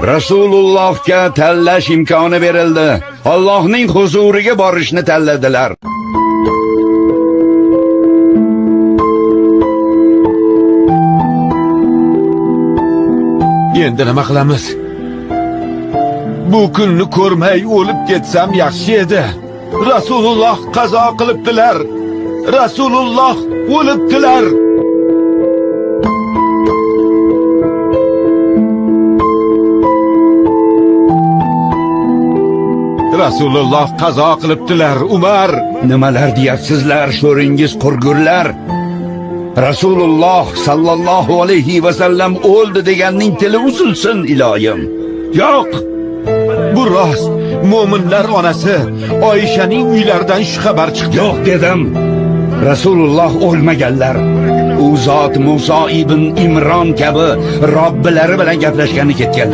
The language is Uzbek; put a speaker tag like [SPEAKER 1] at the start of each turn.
[SPEAKER 1] Rasulullohga tanlash imkoni berildi. Allohning huzuriga borishni tanladilar.
[SPEAKER 2] Endi nima qilamiz? Bu kunni ko'rmay o'lib ketsam yaxshi edi. Rasululloh qazo qilibdilar. Rasululloh o'libdilar. Rasululloh qazo qilibdilar, Umar.
[SPEAKER 1] Nimalar deyapsizlar, sho'ringiz qurgurlar? Rasululloh sallallohu alayhi va sallam o'ldi deganning tili uzilsin iloyim.
[SPEAKER 2] Yo'q. Bu rost. Mo'minlar onasi Oyshaning uylaridan shu xabar chiqdi.
[SPEAKER 1] Yo'q dedim. Rasululloh o'lmaganlar. U zot Muso ibn Imron kabi Robbilari bilan gaplashgani ketganlar.